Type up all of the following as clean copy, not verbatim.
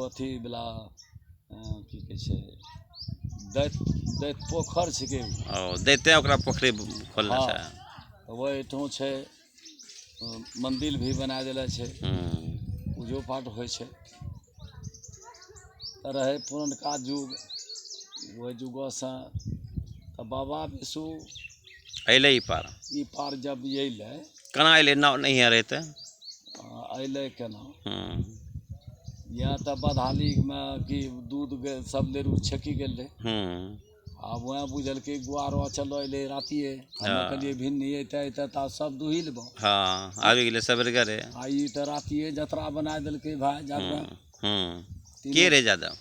अथी वला की कहै छै दैत दैत पोखरि छिकै। ओ दैते ओकरा पोखरि खोलने छै। तऽ ओहिठाम छै मंदिर भी बना देले छै। पूजो पाठ होइ छै। तऽ रहै पुरनका युग, ओहि युगसँ तऽ बाबा विशु अयलै ई पार। ई पार जब अयलै। केना अयलै? नाव नहिए रहै तऽ अयलै केना? यहाँ तऽ बदहालीमे कि दूध सब लेरू छेकी गेल रहै। आब वएह बुझलकै गुआरो चलो अयलै रातिए, हमे कहलियै भिन्नी अयतै अयतै तऽ सब दुही लेबो। हँ, आबि गेलै सबेरगरे। आ ई तऽ रातिए जतरा बना देलकै भाय जादव। के रे जादव?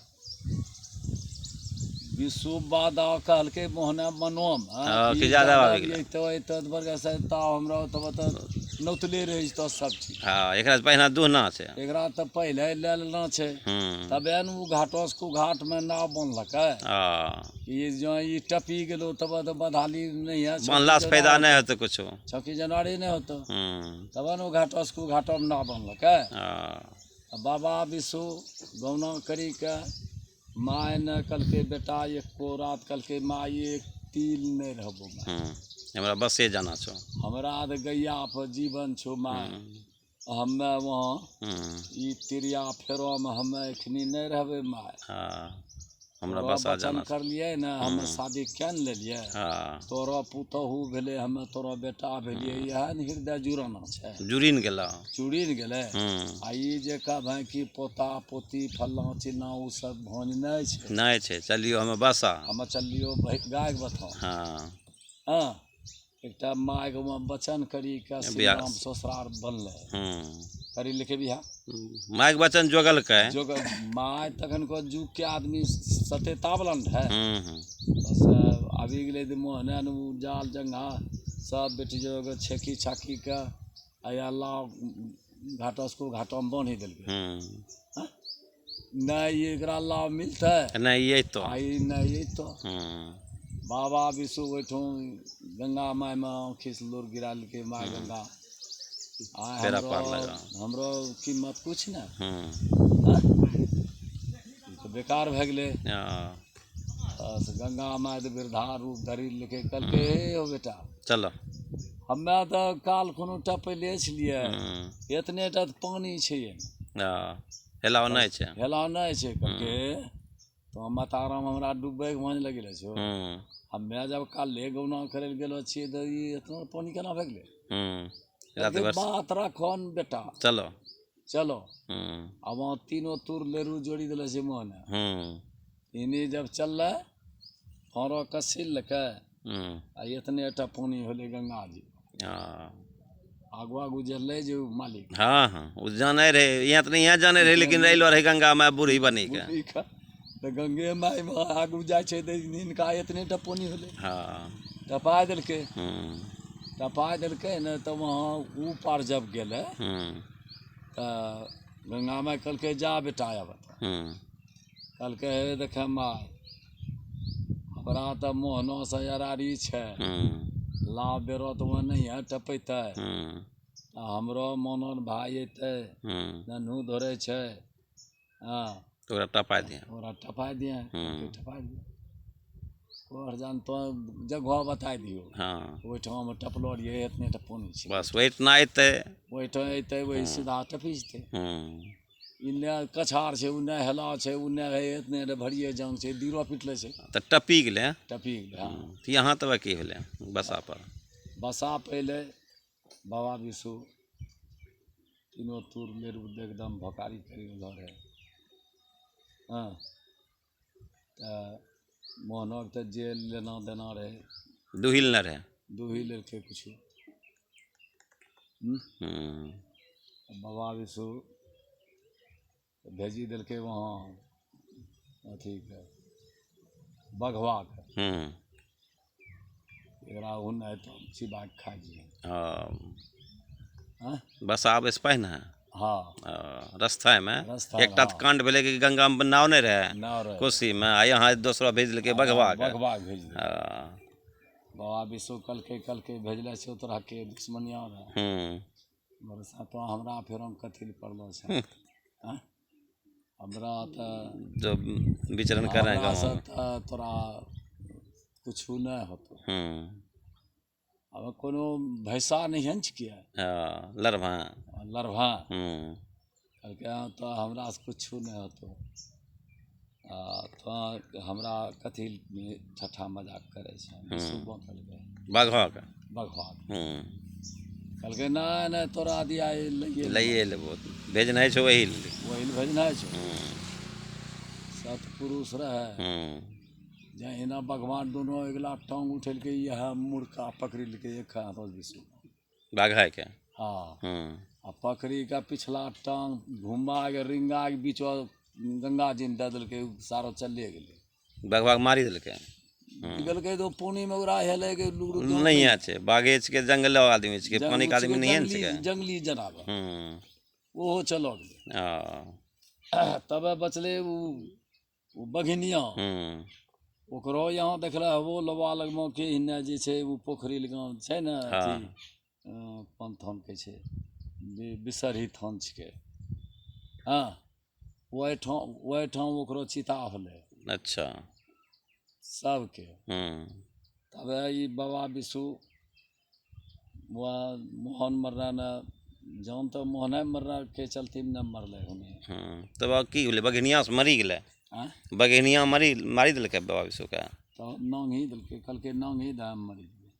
विश्व बादा कहलकै मोहना मनोम कि जादव आबि गेलै। अयतौ अयतौ बरगा ता हमरा तब तऽ नौतले रहै छै तऽ सब चीज। हँ, एकरा पहिने दुहना छै। एकरा तऽ पहिले लए लेना छै। तबे ने ओ घाटोसँ कुघाटमे नाव बनलकै। ई जँ ई टपी गेलो तब तऽ बदहाली नहि है। बनला से फायदा नहि होतै कुछो। छौकी जनवारी नहि होतो। तब ने ओ घाटोसँ कुघाटोमे नाव बनलकै। बाबा विशु गौना करिके माय ने कहलकै बेटा एको रात कहलकै माय एक तिल नहि रहबो माय। हमरा बसे जाना छौ। हमरा तऽ गैया पर जीवन छौ माय। हमे वहाँ ई तिरिया फेरोमे हमे एखनी नहि रहबै माय। हमरा बसा वचन जाना। करलियै ने हमे शादी क्या ने लेलियै। तोरो पुतोहु भेलै हमे तोरो बेटा भेलियै, इएह ने हृदय जुड़ाना छै। जुड़ी ने गेलौ। जुड़ी ने गेलै। आ ई जे कहबै कि पोता पोती फल्लाँ चिल्लाँ ओ सब भाँज नहि छै। नहि छै। चलियो हमे बसा। हमे चलियो गायके बताउ। हँ, एकटा मायके वचन करी के श्रीराम ससुरार बनलै। करी लिखे बियाह। मायके वचन जोगलकै। जोग my तखन को जुग के आदमी सतेता वाला ने है। बस आबि गेलै तऽ मोहने ने जाल जंघा सब बेटी जोग छेकी छाकी के आया लाव घाटस को घाटोमे बान्हि देलकै। नहि एकरा लाभ मिलतै नहि अयतो। आ ई नहि अयतो। बाबा विशु ओहिठाम गंगा मायमे आँखिसँ लोर गिरा लेलकै। माय गंगा आइ हमरो कीमत कुछ नहि। तऽ बेकार भए गेलै। बस गंगा माय तऽ वृद्धा रूप धरि लेलकै। कहलकै हे हो बेटा चलो हमे तऽ काल कोनो टपैले छलियै, एतने टा तऽ पानि छै। हेलाव नहि छै। हेलाव नहि छै। कहलकै तो माताराम हमरा डूबैके भाँज लगेले छौ। हमे जब काल्हे गौना करै लए गेलो छियै तऽ ई एतना पानि केना भए गेलै? बात राखो ने बेटा। चलो चलो। आ वहाँ तीनो तुर लेरू जोड़ी देले छै मोहने। इनी जब चललै फरो कसी लेलकै आ एतने टा पानि होलै गंगा जी। आगू आगू जरलै जे मालिक। हाँ हाँ, ओ जानै रहे। यहाँ तऽ यहाँ जानै रहे, लेकिन अयलो रहे गंगा माय बूढ़ी बनी के। तऽ गंगे माय आगू जाइ छै तऽ हिनका एतने टा पानि होलै। हाँ, टपा देलकै। टपा देलकै ने तऽ वहाँ ऊ पार जब गेलै तऽ गंगा माय कहलकै जा बेटा आब। कहलकै हे देखे माय, हमरा तऽ मोहनोसँ अरारी छै, लाभ बेरो तऽ वहाँ नहि है टपेतै। हमरो मोनन भाय अयतै, नन्हू धरै छै। हाँ, ओकरा टपा दिहे। ओकरा टपा दिहे। टपा दिहे तोहर जान तो जगह बताय दियौ। हाँ, ओहिठाम टपलो रहियै, एतने टा पानि छै। बस ओहिठिना अयतै। ओहिठाम अयतै, वही सीधा टपी जेतै। इन्ने कछार छै, उन्ने हेला छै, उन्ने है एतने भरिये जांग छै, दीरो पिटले छै। तऽ टपी गेलै। टपी गेलै। हाँ। तऽ यहाँ तब की भेलै बसा पर? बसा पहिले बाबा विशु तीनों तुर मेरू एकदम भोकारी करी रहल रहे। हाँ, तऽ मोहनक तऽ जेल लेना देना रहे। दुहिल न रहे। दुही लेलकै कुछो। बाबा विशु भेजी देलकै वहाँ अथीके बघवाके। एकरा ओ नहि तऽ चिबा के खा जइहे। हाँ, बस आबै से पहिने। हाँ, रास्तामे एकटा तऽ कांड भेलै कि गंगामे नाव नहि रहै। नाव रहे कोसीमे, आ यहाँ दोसरो भेज देलकै बघवा के। बघवा भेज देलकै। बाबा विशु कहलकै कहलकै भेजले छै तोरा के दुश्मनिया रहे। बरसा तो हमरा फेर हम कथी लए पड़लो छै? हमरा तऽ जो विचरण कर रहे हैं हमरा गाँव से में। तऽ तोरा कुछो नहि होतो। अब कोनो भैंसा नहीं ने छिकै। हाँ, लड़भा। लड़भा। कहलकै हँ तऽ हमरा से कुछो नहि होतो, आ तो हमरा कथी ठट्ठा मजाक करै छै। सुबह कहलकै बाघवा के। बघवा कहलकै नहि नहि, तोरा दिया लइए लइए लेबो, भेजनाइ छौ वही ले। वही लए भेजनाइ छौ। सतपुरुष रहे। जहिना भगवान दोनों अगिला टांग उठेलकै, इएह मुड़का पकड़ि लेलकै एक हाथ विशु। बाघा के? हाँ। आ पकड़ी के पिछला टांग घुमा के रिंगा के बीच गंगा जी ने दे देलकै, सारो चले गेलै। बाघवा के मारी देलकै? गेलकै तो पानी में ओकरा हेले के लुड़ नहीं छै, बाघे छिकै, जंगलो आदमी छिकै, पानी के आदमी नहीं ने छिकै। जंगली जनावर। ओहो चलो गेलै। तबे बचलै उ बघिनिया। ओकरो यहाँ देखले हबो लबा लगमे के हिन्ने जे छै ओ पोखरि लग छै ने अथी, कोन थान कहै छै, बिसरही थान छिकै। हँ, ओहिठाम ओकरो चिता होलै। अच्छा। सबके। तबे ई बाबा विशु मोहन मरना ने जान तऽ मोहने मरना के चलते ने मरलै हुने। तब आब की भेलै? बघिनिया से मरी गेलै? आँय? बघिनिया मारी देलकै बाबा विशु के? तब नांग ही देलकै, कहलकै नांग ही दे, हम मरि जेबै।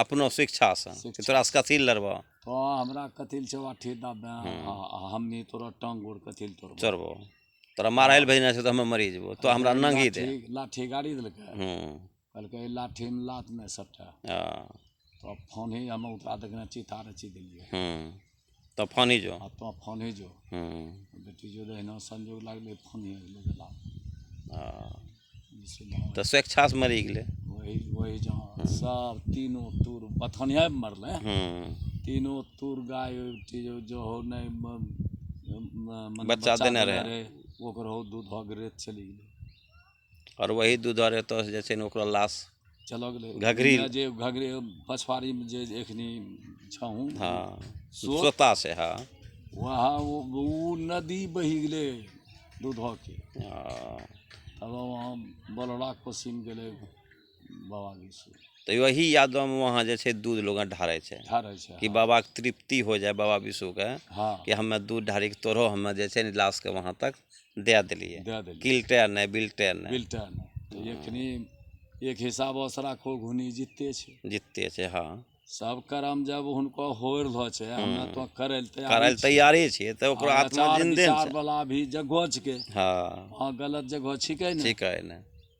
अपनो शिक्षा से कि तोरा से कथी लड़बो? तो हमरा कथी लए छौ आठी दाबे, आ हमनी तोरा टांग गोड़ कथी लए तोड़बो? चोरबो, तोरा मारै लए भेजने छौ तऽ हमे मरी जेबो, तो हमरा नांगी दे। लाठी गाड़ी देलकै। कहलकै लाठीमे लात नहि सटै। तो फोन ही हम उतरा देखने चिता रची देलियै। तब फोन ही जो। आ तो फोन ही जो। बेटी जो रहना संजोग लागलै, फोन ही गेलै गेला। तऽ स्वेच्छा से मरी गेलै। वही वही जहाँ सब तीनों तूर बथनिया मरलै। तीनों तूर गाय जो जो हो नहि बच्चा देने रहे, ओकरो दूध रेत चलि गेलै। और वही दूध एतऽ जे छै ने ओकरो लाश चलो गेलै। घघरी। जे घघरी पछवाड़ीमे जे एखनी छहूँ। हाँ, सोता से। हाँ। वहाँ ओ नदी बहि गेलै दूधके। तब वहाँ बलौरा कोसीमे गेलै बाबा विशु। तऽ वही यादोमे वहाँ जे छै दूध लोग ढारै छै। ढारै छै। कि बाबाके तृप्ति हो जाए, बाबा विशुके। हाँ। कि हमे दूध ढारी के तोरो हमे जे छै ने लाशके वहाँ तक दए देलियै। दए देलियै। किलटे नहि, बिलटे नहि। बिलटे नहि। तऽ एखनी एक हिसाबसँ राखो घुनी जितते छै। जितते छै, हाँ। सब कर्म जब हुनको हो रहलो छै, हमे तो करै लए तैयार। करै लए तैयारे छियै, तऽ ओकरो आत्मा जिन्दे ने विचार छै। वाला भी जगह छिकै। हाँ। वहाँ गलत जगह छिकै ने। ठीक है ने।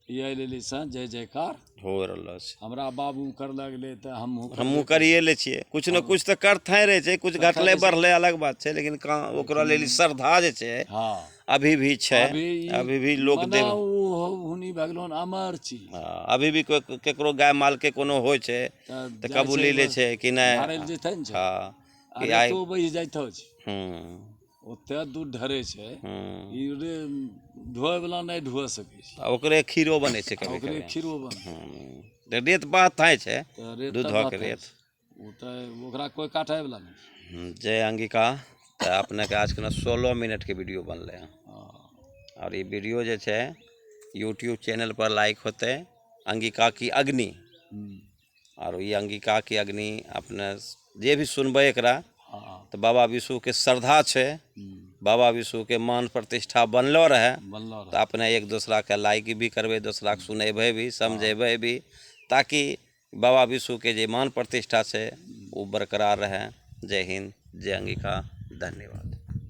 यही लेली से जय जयकार हो रहलो छै। हमरा बाबू कर लगलै तऽ हमहूँ हमहूँ करिए लै छियै, कुछ ने कुछ तऽ करते रहै छै। कुछ घटलै बढ़लै अलग बात छै, लेकिन ओकरा लेल श्रद्धा जे छै हाँ अभी भी छै। अभी भी लोक मने देव ओ हुनी भए गेलो अमर चीज। हाँ, अभी भी कोइ केकरो गाय माल के कोनो होइ छै तऽ तऽ कबूली लै छै कि नहि। ढारै लए जेतै ने छै। हाँ, कि अरे आइ तो बहि जाइत हो छै। ओते दूध ढरे छै। ई रे ढोए वाला नहि ढोए सकै छै। आ ओकरे खीरो बनै छै कभी ओकरे कभी। खीरो बनै। तऽ रेत बात थाइ छै। तऽ रेत दूधक तऽ रेत। ओ तऽ ओकरा कोइ काटै वाला नहि। जय अंगिका। तऽ अपनेके आज के 16 मिनटके वीडियो बनलै हँ। हाँ। और ई वीडियो जे छै यूट्यूब चैनल पर लाइक होतै, अंगिका की अग्नि। और ई अंगिका की अग्नि अपने जे भी सुनबै एकरा हाँ तऽ बाबा विशुके श्रद्धा छै, बाबा विशुके मान प्रतिष्ठा बनलो रहे। बनलो। तऽ अपने एक दोसराके लाइक भी करबै, दोसराके सुनेबै भी, समझेबै भी, ताकि बाबा विशुके जे मान प्रतिष्ठा छै ओ बरकरार रहे। जय हिंद, जय अंगिका, धन्यवाद।